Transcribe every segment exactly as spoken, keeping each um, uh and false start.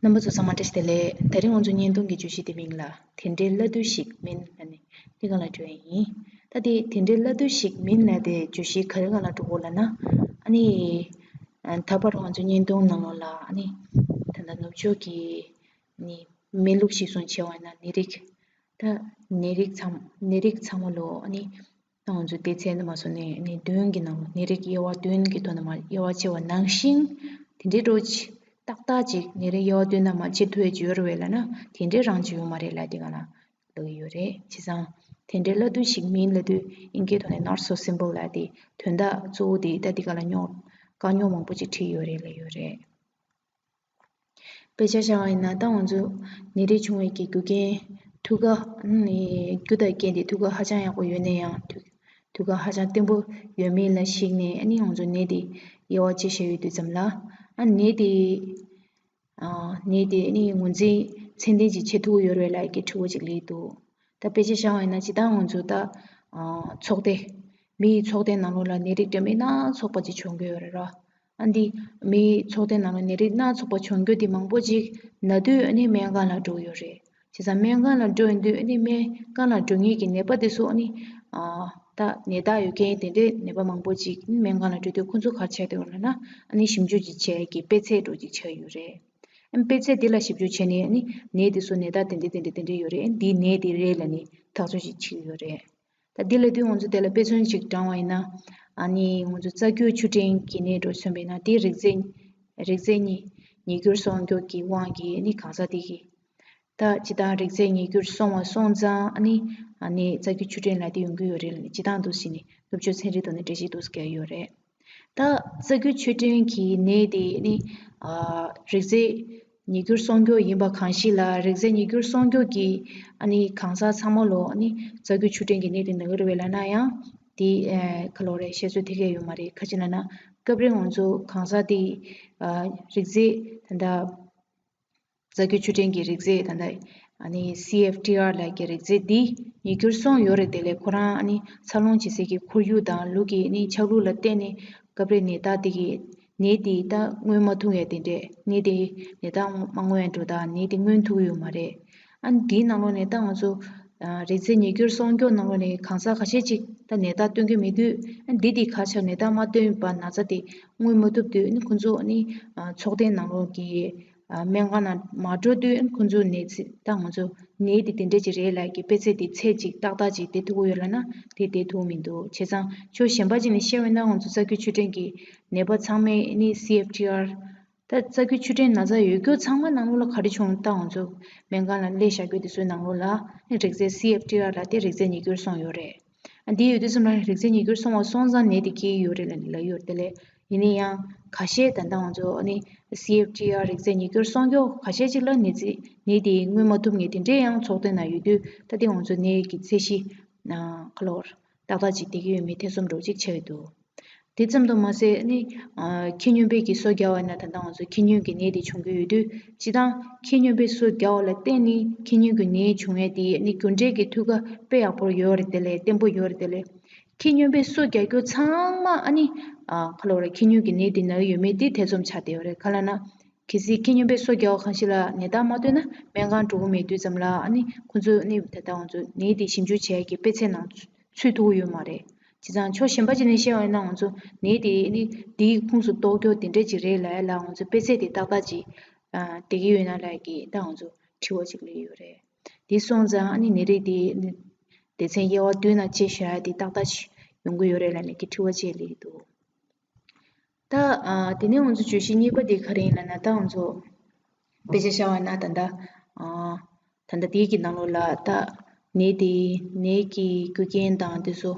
རྣམ་པ་ཚོ་ཚང་མ་བཀྲ་ཤིས་བདེ་ལེགས། དེ་རིང་ང་ཚོ་བརྙན་ཐུང་གི་བརྗོད་གཞི་དེ་མིང་ལ་དེ་འདྲའི་བླ་དུས་ཤིག་མིན་ལབ་ནས་འདི་སྒང་ལ་འགྲོ་ཡ་ཡིན། ད་དེ་དེ་འདྲའི་བླ་དུས་ཤིག་མིན་ལབ་དེ་བརྗོད་གཞི་ག་རེ་སྒང་ལ་འགྲོ་གོ་ལབ་ན། ཨ་ནི་ད་བར་ང་ཚོ་བརྙན་ཐུང་ནང་ལོགས་ལ་ཨ་ནི་ད་ལྟ་ནུབ་ཕྱོགས་ཀྱི་ནི་མི་ལུགས་གཞིར་བཟུང་བྱས་པ་ཡིན་ན་ནད་རིགས། ད་ནད་རིགས་ཚང་ནད་རིགས་ཚང་མ་ལོ་ཨ་ནི་ད་ང་ཚོ་སྡེ་ཚན་དུ་མ་སོང་ནས་ནི་བདུན་གྱི་ནང་ལོ་ནད་རིགས་དབྱེ་བ་བདུན་གྱི་ཐོག་ནས་མ་དབྱེ་བ་ཕྱེ་བ་ནང་བཞིན་དེ་འདྲའི་འགྲོ་ཅི་ཏག་ཏག་ཅིག་ནད་རིགས་དབྱེ་བ་བདུན་ནང་མ་ཕྱེ་ཐུབ་ཡས་ཅིག་ཡོད་རེད་བས་ལབ་ན་དེ་འདྲའི་རང་ཅིག་ཡོད་མ་རེད་ལབ་དེ་ག་ལ་ལབ་ཀྱི་ཡོད་རེད། བྱས་ཙང་དེ་འདྲའི་བླ་དུས་ཤིག་མིན་ལབ་དུས་ཨིན་སྐད་ཐོག་ནས་not so simple ལབ་དེ་དོན་དག་གཙོ་བོ་དེ་ད་དེ་ག་ལ་རྙོག་དཀའ་རྙོག་མང་པོ་ཅིག་འཕྲད་ཡོད་རེད་ལབ་ཡོད་རེད། དཔེ་ཆ་བཞག་པ་ཡིན་ན་ད་ང་ཚོ་ནད་རིགས་བྱུང་བའི་གི་རྒྱུ་རྐྱེན་ཐུག་ག་ནི་རྒྱུ་དང་རྐྱེན་དེ་ཐུག་ག་ཧ་ཅང་ཡག་པོ་ཡོད་ན་ཡང་ཐུག་ཐུག་ག་ཧ་ཅང་བརྟན་པོ་ཡོད་མེད་ལ་གཞིགས་ནས་ཨ་ནི་ང་ཚོ་ནད་དེ་དབྱེ་བ་ཕྱེ་བཞག་ཡོད་དུས་ཙམ་ལ་ཨ་ནད་དེ་ཨ་ནད་དེ་ཨ་ནི་ངོས་འཛིན་ཚད་ལྡན་ཅིག་བྱེད་ཐུབ་ཀྱི་ཡོད་རེད་ལབ་ཀྱི་དྲི་བ་ཅིག་སླེབས་འདུག་ད་དཔེ་ཆ་བཞག་པ་ཡིན་ན་སྤྱིར་བཏང་ང་ཚོ་ད་ཨ་ཚོགས་སྡེ་མི་ཡི་ཚོགས་སྡེ་ནང་ལོགས་ལ་ནད་རིགས་འདྲ་མིན་སྣ་ཚོགས་པ་ཅིག་བྱུང་གི་ཡོད་རེད་ར། ཨ་འདི་མི་ཚོགས་སྡེ་ནང་ལ་ནད་རིགས་སྣ་ཚོགས་པ་བྱུང་རྒྱུ་དེ་མང་པོ་ཅིག་ན་དུས་ཨ་ནི་སྨན་ཁང་ལ་འགྲོ་གི་ཡོད་རེད། བྱས་ཙང་སྨན་ཁང་ལ་འགྲོ་ཡོང་དུས་ཨ་ནི་སྨན་ཁང་ལ་འགྲོ་མཁན་གྱི་ནད་པ་དེ་ཚོ་ཨ་ནི་ཨ་ད་ནད་རྟགས་ཡོད་མཁན་དེ་འདྲའི་ནད་པ་མང་པོ་ཅིག་སྨན་ཁང་ལ་འགྲོ་དུས་ཁོང་ཚོ་ག་རེ་བྱས་འདུག་ལབ་ན་ཨ་ནི་ཞིབ་འཇུག་ཅིག་བྱས་ཀྱི་དཔེ་ཚད་འདྲ་ཅིག་ཆགས་ཡོད་རེད། ཨ་ནི་དཔེ་ཚད་འདི་ལ་ཞིབ་འཇུག་བྱས་ནས་ཨ་ནི་ནད་དེ་ཚོ་ནད་རྟགས་དེ་འདྲ་དེ་འདྲ་དེ་འདྲ་ཡོད་རེད། ཨ་ནི་འདི་ནད་དེ་རེད་ལབ་ནས་ཐག་གཅོད་ཅིག་བྱེད་ཀྱི་ཡོད་རེད། ད་འདི་ལ་དུས་ང་ཚོ་དེ་ལ་དཔེ་མཚོན་ཅིག་དྲངས་པ་ཡིན་ན། ཨ་ནི་ང་ཚོ་རྩ་རྒྱུས་ཆུ་ཕྲན་གྱི་ནད་འདྲ་མཚོན་པ་ཡིན་ན་དེ་རིགས་རྫས་རིགས་རྫས་ཉིད་ཉིད་འགྱུར་སོང་འགྱུར་གྱི་དབང་གིས་ཨ་ནི་གང་ཟག་དེ་གི་ད་སྤྱིར་བཏང་རིགས་རྫས་ཉིད་འགྱུར་སོང་བ་སོང་ཙང་ཨ་ནི་ཨ་ནི་རྩ་རྒྱུས་ཆུ་ཕྲན་ལབ་དེ་ཡོང་གི་ཡོད་རེད་ལབ་ནས་སྤྱིར་བཏང་འདུག་ཟེར་ནས་ནུབ་ཕྱོགས་ཚན་རིག་ཐོག་ནས་འགྲེལ་བཤད་འདུག་སེ་བརྒྱབ་ཡོད་རེད། ད་རྩ་རྒྱུས་ཆུ་ཕྲན་གྱི་ནད་དེ་ནི་ཨ་རིགས་རྫས་ཉིད་འགྱུར་སོང་འགྱུར་ཡིན་པ་གང་ཞིག་ལ་རིགས་རྫས་ཉིད་འགྱུར་སོང་འགྱུར་གྱི་ཨ་ནི་གང་ཟག་ཚང་མ་ལོ་ཨ་ནི་རྩ་རྒྱུས་ཆུ་ཕྲན་གྱི་ནད་དེ་ན་གི་རེད་བས་ལབ་ན་ཡང་དེ་ཨ་ག་ལོ་རེད་བཤད་ཚོད་ཐིག་གེ་ཡོད་མ་རེད། ག་ཅི་ལབ་ན་སྐབས་རེ་ང་ཚོ་གང་ཟག་དེ་ཨ་རིགས་རྫས་ད་ལྟ་རྩ་རྒྱུས་ཆུ་ཕྲན་གྱི་རིགས་རྫས་ད་ལྟ་ཨ་ནི་སི་ཨེཕ་ཊི་ཨར་ལབ་ཀྱི་རིགས་རྫས་འདི་ཉིད་འགྱུར་སོང་ཡོད་རེད། དེ་ལས་ཁོ་རང་ཨ་ནི་འཚར་ལོངས་བྱེད་སའི་གི་ཁོར་ཡུག་དང་ལུག་གི་ཨ་ནི་ཆགས་ལུགས་ལ་བརྟེན་ནས་སྐབས་རེ་ནད་རྟགས་དེ་གི་ནད་དེ་ད་མངོན་མ་ཐུབ་ཡ་དེ་འདྲས་ནད་དེ་ནད་རྟགས་མ་མངོན་ཡ་འགྲོ་ད་ནད་དེ་མངོན་ཐུབ་ཡོད་མ་རེད། ཨ་ནི་འདིའི་ནང་ལོགས་ནས་ད་ང་ཚོ་ཨ་རིགས་རྫས་ཉིད་འགྱུར་སོང་འགྱུར་ནང་ལོགས་ནས་གང་ཟག་ཁ་ཤས་ཅིག་ད་ནད་རྟགས་སྟོན་གྱི་མེད་དུས་ཨ་འདི་དེ་ཁ་ཆག་ནད་རྟགས་མ་སྟོན་པ་ན་ཚ་དེ་མངོན་མ་ཐུབ་དུས་ཨ་ནི་ཁོང་ཚོ་ཨ་ནི་ཨ་ཚོགས་སྡེ་ནང་ལོགས་ཀྱི་ཨ་སྨན་ཁང་ནང་མ་འགྲོ་དུས་ཁོང་ཚོ་ནད་ཚ་ད་ང་ཚོ་ནད་དེ་དེ་འདྲ་ཅིག་རེད་ལབ་ཀྱི་དཔེ་ཚད་དེ་ཚད་ཅིག་ཏག་ཏག་ཅིག་བསྡད་ཐུབ་ཀྱི་ཡོད་ལབ་ན་དེ་བསྡད་ཐུབ་མི་འདུག་བྱས་ཙང་ཕྱོགས་གཞན་པ་ཅིག་ནས་བཤད་པ་ཡིན་ན་ང་ཚོ་རྩ་རྒྱུས་ཆུ་ཕྲན་གྱི་ནད་པ་ཚང་མས་ནི་སི་ཨེཕ་ཊི་ཨར་ད་རྩ་རྒྱུས་ཆུ་ཕྲན་ན་ཚ་ཡོད་རྒྱུ་ཚང་མ་ནང་ལོགས་ལ་ག་རེ་བྱུང་ད་ང་ཚོ་སྨན་ཁང་ལ་སླེབས་བཞག་རྒྱུ་དེ་ཚོའི་ནང་ལོགས་ལ་ནི་རིགས་རྫས་སི་ཨེཕ་ཊི་ཨར་ལབ་དེ་རིགས་རྫས་ཉིད་འགྱུར་སོང་ཡོད་རེད། ཨ་འདི་ཡོད་དུས་ཙམ་ལ་རིགས་རྫས་ཉིད་འགྱུར་སོང་བ་སོང་ཙང་ནད་དེ་སྐྱེ་ཡི་ཡོད་རེད་ལབ་ནས་ལབ་ཡོད་རེད། དེ་ལས་ཡིན་ན་ཡང་ཁ་ཤས་ད་ལྟ་ང་ཚོ་ཨ་ནི་སི་ཨེཕ་ཊི་ཨར་རིགས་རྫས་ཉིད་འགྱུར་སོང་རྒྱུ་ཁ་ཤས་ཅིག་ལ་ནད་རྫས་ནད་དེ་མངོན་མ་ཐུབ་མཁན་དེ་འདྲས་ཡང་ཚོགས་སྡེ་ནང་ཡོད་དུས་ད་ལྟ་ང་ཚོ་ནད་ཀྱི་ཚད་གཞི་ཁ་ལོར་ཏག་ཏག་ཅིག་བསྡད་ཀྱི་ཡོད་མེད་ཐེ་ཚོམ་འདྲ་བོ་ཅིག་ཆགས་ཡོད་འདུག་དེ་ཙམ་དུ་མ་ཟད་ནི་ཨ་ཁྱི་སྨྱོན་པའི་གི་སོ་རྒྱག་པ་ན་ད་ལྟ་ང་ཚོ་ཁྱི་སྨྱོན་གྱི་ནད་དེ་བྱུང་གི་ཡོད་དུས་སྤྱིར་བཏང་ཁྱི་སྨྱོན་པའི་སོ་རྒྱག་པ་ལ་བརྟེན་ནས་ཁྱི་སྨྱོན་གྱི་ནད་བྱུང་ཡས་དེ་ནི་རྒྱུ་འབྲས་ཀྱི་ཐུག་ག་དཔེ་ཡག་པོ་ཡོད་རེད། དེ་ལས་བརྟན་པོ་ཡོད་རེད། དེ་ལས་ཁྱི་སྨྱོན་པའི་སོ་རྒྱག་རྒྱུ་ཚང་མ་ཨ་ནི་ཨ་ཁ་ལོ་རེད་ཁྱི་སྨྱོན་གྱི་ནད་དེ་ན་གི་ཡོད་མེད་དེ་ཐེ་ཚོམ་ཆགས་བསྡད་ཡོད་རེད། གལ་སྲིད་ཁྱི་སྨྱོན་པའི་སོ་རྒྱག་པ་གང་ཞིག་ལ་ནད་རྟགས་མ་ཐོན་ན་སྨན་ཁང་འགྲོ་གི་མེད་དུས་ཙམ་ལ་ཨ་ནི་ཁོ་ཚོས་ནི་ད་ལྟ་ང་ཚོ་ནད་དེ་ཞིབ་འཇུག་བྱེད་ཡས་ཀྱི་དཔེ་ཚད་ནང་ཚུད་ཐུབ་ཀྱི་ཡོད་མ་རེད། བྱས་ཙང་ཕྱོགས་གཞན་པ་ཅིག་ནས་བཤད་པ་ཡིན་ན་ང་ཚོ་ནད་དེ་ནི་དེའི་ཁོངས་སུ་གཏོགས་རྒྱུ་དེ་འདྲས་ཅིག་རེད་ལབ་ཡ་ལ་ང་ཚོ་དཔེ་ཚད་དེ་ཏག་ཏག་ཅིག་ཨ་བསྡད་ཀྱི་ཡོད་ན་ལབ་ཡ་གི་ད་ང་ཚོ་དྲི་བ་ཅིག་སླེབས་ཡོད་རེད། དེ་སོང་ཙང་ཨ་ནི་ནད་རིགས་དེ་སྡེ་ཚན་དབྱེ་བ་བདུན་ནང་ཕྱེ་བཞག་ཡ་དེ་ཏག་ཏག་ཅིག་ཡོང་གི་ཡོད་རེད་ལབ་ནས་ཀྱི་དྲི་བ་ཅིག་སླེབས་ཀྱི་འདུག་ད་ཨ་དེ་ནས་ང་ཚོ་བརྗོད་གཞི་གཉིས་པ་དེ་ག་རེ་ཡིན་ལབ་ན་ད་ང་ཚོ་དཔེ་ཆ་བཞག་པ་ན་ད་ལྟ་ཨ་ད་ལྟ་དེའི་གི་ནང་ལོགས་ལ་ད་ནད་དེའི་ནད་ཀྱི་རྒྱུ་རྐྱེན་དང་དེ་ཚོ་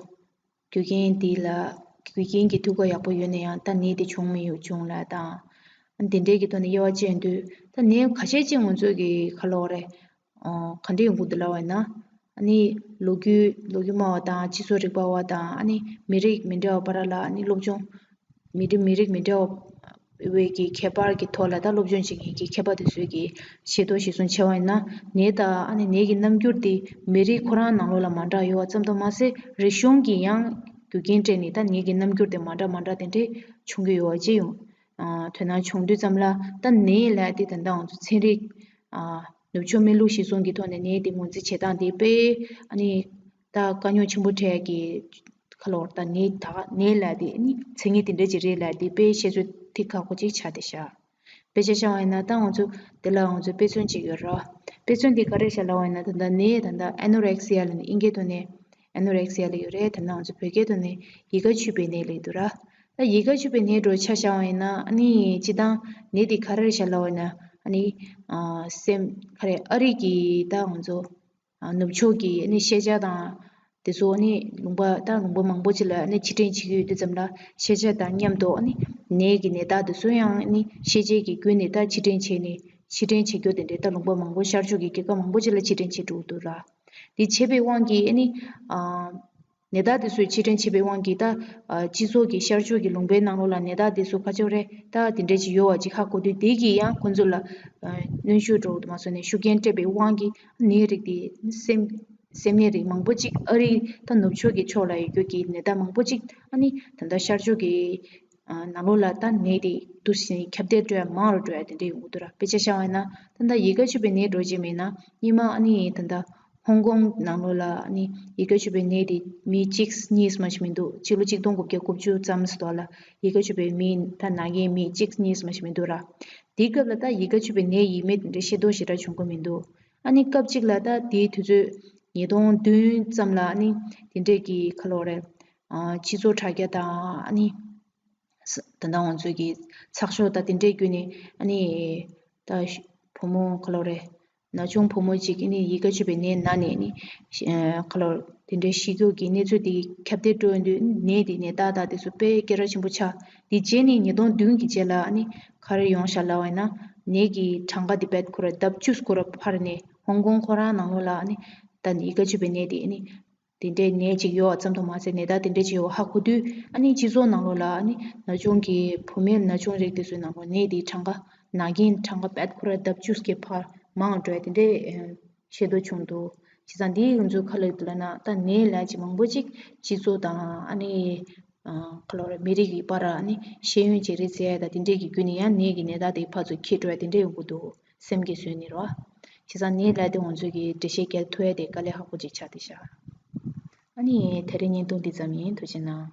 རྒྱུ་རྐྱེན་དེ་ལ་རྒྱུ་རྐྱེན་གྱི་ཐུག་ག་ཡག་པོ་ཡོད་ན་ཡང་ད་ནད་དེ་བྱུང་མི་ཡོད་བྱུང་ལ་དང་དེ་འདྲའི་གི་ཐོག་ནས་དབྱེ་བ་ཕྱེ་དུས་ད་ནད་ཁ་ཤས་ཅིག་ང་ཚོ་གི་ཁ་ལོ་རེད། ཨ་ག་འདྲ་ཡོང་གི་འདུག་ལབ་པ་ཡིན་ན། ཨ་ནི་ལོ་རྒྱུས་ལོ་རྒྱུས་སྨྲ་བ་དང་སྤྱི་ཚོགས་རིག་པ་བ་དང་ཨ་ནི་མི་རིགས་མི་འདྲ་བ་བར་ལ་ཨ་ནི་སློབ་སྦྱོང་མི་རིགས་མི་རིགས་མི་འདྲ་བ་བའི་གི་ཁྱད་པར་གྱི་ཐོག་ལ་ད་སློབ་སྦྱོང་བྱེད་མཁན་གྱི་མཁས་པ་དེ་ཚོས་ཀྱི་ཤེས་རྟོགས་གཞིར་བཟུང་བྱས་པ་ཡིན་ན་ནད་དང་ཨ་ནི་ནད་ཀྱི་རྣམ་འགྱུར་དེ་མི་རིགས་ཁོ་རང་ནང་ལོགས་ལ་མ་འདྲ་ཡོད་པ་ཙམ་དུ་མ་ཟད་རིག་གཞུང་གི་ཡང་རྒྱུ་རྐྱེན་སྤྲད་ནས་ད་ནད་ཀྱི་རྣམ་འགྱུར་དེ་མ་འདྲ་མ་འདྲ་དེ་འདྲས་བྱུང་གི་ཡོད་པ་བཅས་ཡོང་། ཨ་དོ་སྣང་བྱུང་དུས་ཙམ་ལ་ད་ནད་ལབ་དེ་ད་ལྟ་ང་ཚོ་ཚན་རིག་ཨ་ནུབ་ཕྱོགས་སྨན་ལུགས་གཞིར་བཟུང་གི་ཐོག་ནས་ནད་དེ་ངོས་འཛིན་བྱེད་སྟངས་དེ་དཔེ་ཨ་ནི་ད་དཀའ་རྙོག་ཆེན་པོ་འཕྲད་ཀྱི་ཁ་ལོར་ད་ནད་ད་ནད་ལབ་དེ་ཨ་ནི་མཚན་ཉིད་དེ་འདྲ་ཅིག་རེད་ལབ་དེ་དཔེ་བཤད་ཚོད་ཐིག་ཁག་པོ་ཅིག་ཆགས་བསྡད་ཤག་དཔེ་ཆ་བཞག་པ་ཡིན་ན་ད་ང་ཚོ་དེ་ལ་ང་ཚོ་དཔེ་མཚོན་ཅིག་ཡོད་ར། དཔེ་མཚོན་དེ་ག་རེ་བཞག་ལབ་པ་ཡིན་ན་ད་ལྟ་ནད་ད་ལྟ་ཨེ་ནོ་རེག་སི་ཡ་ལབ་ནས་དབྱིན་སྐད་ཐོག་ནས་ཨེ་ནོ་རེག་སི་ཡ་ལབ་ཡོད་རེད། ད་ལྟ་ང་ཚོ་བོད་སྐད་ཐོག་ནས་ཡིད་ཁ་ཆུད་པའི་ནད་ལབ་འདུག་ར། ད་ཡིད་ཁ་ཆུད་པའི་ནད་འདྲ་ཆ་བཞག་པ་ཡིན་ན་ཨ་ནི་སྤྱིར་བཏང་ནད་དེ་ག་རེ་བཞག་ལབ་པ་ཡིན་ན་ཨ་ནི་ཨ་སེམས་ག་རེ་ཨ་རི་གི་ད་ང་ཚོ་ནུབ་ཕྱོགས་ཀྱི་ནི་ཤེས་བྱ་དང་དེ་ཚོ་ནི་ལུང་པ་ད་ལུང་པ་མང་པོ་ཅིག་ལ་ནི་ཕྱིར་དྲན་བྱེད་ཀྱི་ཡོད་དུས་ཙམ་ལ་ཤེས་བྱ་དང་མཉམ་དུ་ནི་ནད་ཀྱི་ནད་རྟགས་དེ་ཚོ་ཡང་ནི་ཤེས་བྱའི་གི་བརྒྱུད་ནས་ད་ཕྱིར་དྲན་བྱས་ནས་ཕྱིར་དྲན་བྱེད་རྒྱུ་དེ་འདྲའི་ད་ལུང་པ་མང་པོ་ཤར་ཕྱོགས་ཀྱི་རྒྱལ་ཁབ་མང་པོ་ཅིག་ལ་ཕྱིར་དྲན་བྱེད་འགྲོ་གི་འདུག་ར། དེ་བྱེད་པའི་དབང་གིས་ནི་ནད་རྟགས་དེ་ཚོའི་ཕྱིར་དྲན་བྱེད་པའི་དབང་གིས་ད་ཨ་སྤྱི་ཚོགས་ཀྱི་ཤར་ཕྱོགས་ཀྱི་ལུང་པའི་ནང་ལོགས་ལ་ནད་རྟགས་དེ་ཚོ་ག་ཚོད་རེད་ད་དེ་འདྲས་ཅིག་ཡོད་པ་ཅིག་ཧ་གོ་དུས་དེ་གིས་ཡང་ཁོ་ཚོ་ལ་ཨ་གནོན་ཤུགས་འགྲོ་གི་འདུག་མ་སོང་ནས་ཤུགས་རྐྱེན་སྤྲད་པའི་དབང་གིས་ནད་རིགས་དེ་སེམས་སེམས་ནད་རིགས་མང་པོ་ཅིག་ཨ་རི་ད་ནུབ་ཕྱོགས་ཀྱི་ཕྱོགས་ལ་ཡོད་རྒྱུ་གི་ནད་རྟགས་མང་པོ་ཅིག་ཨ་ནི་ད་ལྟ་ཤར་ཕྱོགས་ཀྱི་ཨ་ནང་ལོགས་ལ་ད་ནད་དེ་འདུ་ཞིང་ཁྱབ་གདལ་འགྲོ་ཡ་མང་རུ་འགྲོ་ཡ་དེ་འདྲས་ཡོང་གི་འདུག་ར། དཔེ་ཆ་བཞག་པ་ཡིན་ན་ད་ལྟ་ཡིད་ཁ་ཆུད་པའི་ནད་འགྲོ་བྱེད་མེད་ན་སྔོན་མ་ཨ་ནི་ད་ལྟ་ཧོང་ཀོང་ནང་ལོགས་ལ་ཨ་ནི་ཡིད་ཁ་ཆུད་པའི་ནད་དེ་མི་གཅིག་གཉིས་མ་ཞིག་མི་འདུག་ཕྱི་ལོ་གཅིག་སྟོང་དགུ་བརྒྱ་དགུ་བཅུ་ཙམ་ཞིག་ཐོག་ལ་ཡིད་ཁ་ཆུད་པའི་མི་ད་ན་མཁན་མི་གཅིག་གཉིས་མ་ཞིག་མི་འདུག་ར། དེའི་སྐབས་ལ་ད་ཡིད་ཁ་ཆུད་པའི་ནད་ཡིན་མིན་དེ་འདྲའི་ཤེས་རྟོགས་ཞེ་དྲག་བྱུང་གི་མི་འདུག་ཨ་ནི་སྐབས་གཅིག་ལ་ད་དེའི་དུས་ཚོད་ཉིས་སྟོང་བདུན་ཙམ་ལ་ཨ་ནི་དེ་འདྲས་ཀྱི་ཁ་ལོ་རེད། ཨ་སྤྱི་ཚོགས་དྲ་རྒྱ་དང་ཨ་ནི་ས་ད་ལྟ་ང་ཚོའི་གི་ཚགས་ཤོག་དང་དེ་འདྲས་བརྒྱུད་ནས་ཨ་ནི་ད་ཤ་བུ་མོ་ག་ལོ་རེད། ན་ཆུང་བུ་མོ་གཅིག་ཨ་ནི་ཡིད་ཁ་ཆུད་པའི་ནད་ན་ནས་ཨ་ནི་ཤ་ཨ་ག་ལོ་རེད། དེ་འདྲའི་ཤི་རྒྱུ་གི་གནས་ཚུལ་དེ་ཁྱབ་གདལ་འགྲོ་ཡོང་དུས་ནད་དེ་ནད་རྟགས་དང་དེ་ཚོ་དཔེ་སྐད་གྲགས་ཆེན་པོ་ཆགས། དེ་རྗེས་ནས་ཉིས་སྟོང་བདུན་གྱི་རྗེས་ལ་ཨ་ནི་ག་རེ་ཡོང་ཤག་ལབ་པ་ཡིན་ན་ནད་ཀྱི་གྲངས་ཀ་དེ་བད་ཁོ་ར་ལྡབ་བཅུ་སྐོར་ར་འཕར་ནས་ཧོང་ཀོང་ཁོ་རང་ནང་ལོགས་ལ་ཨ་ནི་ད་ཡིད་ཁ་ཆུད་པའི་ནད་དེ་ཨ་ནི། དེ་འདྲའི་ནད་ཅིག་ཡོད་ཙམ་དུ་མ་ཟད་ནད་རྟགས་དེ་འདྲ་ཅིག་ཡོད་ཧ་གོ་དུས་ཨ་ནི་སྤྱི་ཚོགས་ནང་ལོགས་ལ་ཨ་ནི་ན་ཆུང་གི་བུད་མེད་ན་ཆུང་རིགས་དེ་ཚོའི་ནང་ལོགས་ནད་དེའི་གྲངས་ཀ་ན་མཁན་གྲངས་ཀ་བད་ཁོ་ར་ལྡབ་བཅུ་སྐྱེ་འཕར་མང་འགྲོ་ཡ་དེ་འདྲའི་ཤེས་རྟོགས་བྱུང་འདུག་བྱས་ཙང་འདིའི་ང་ཚོའི་ཁ་ལ་ལབ་ན་ད་ནད་ལབ་ཅིག་མང་པོ་ཅིག་སྤྱི་ཚོགས་དང་ཨ་ནི་ཁ་ལོ་རེ་མི་རིགས་ཀྱི་བར་ཨ་ནི་ཤེས་ཡོན་བརྗེ་རེས་བྱེད་ཡ་ད་དེ་འདྲའི་གི་བརྒྱུད་ནས་ཡང་ནད་ཀྱི་ནད་རྟགས་དེ་ཕར་ཚུར་འཁྱེར་འགྲོ་ཡ་དེ་འདྲ་ཡོང་གི་འདུག་སེམས་ཀྱི་ཟོན་ནི་རོ། བྱས་ཙང་ནི་ལ་དེ་ང་ཚོས་ཀྱི་འགྲེལ་བཤད་རྒྱག་ཐུབ་ཡ་དེ་དཀའ་ལས་ཁག་པོ་ཅིག་ཆགས་བསྡད་ཤག་ཨ་ནི་དེ་རིང་བརྙན་ཐུང་འདི་ཙམ་ཡིན། ཐུགས་རྗེ་གནང་།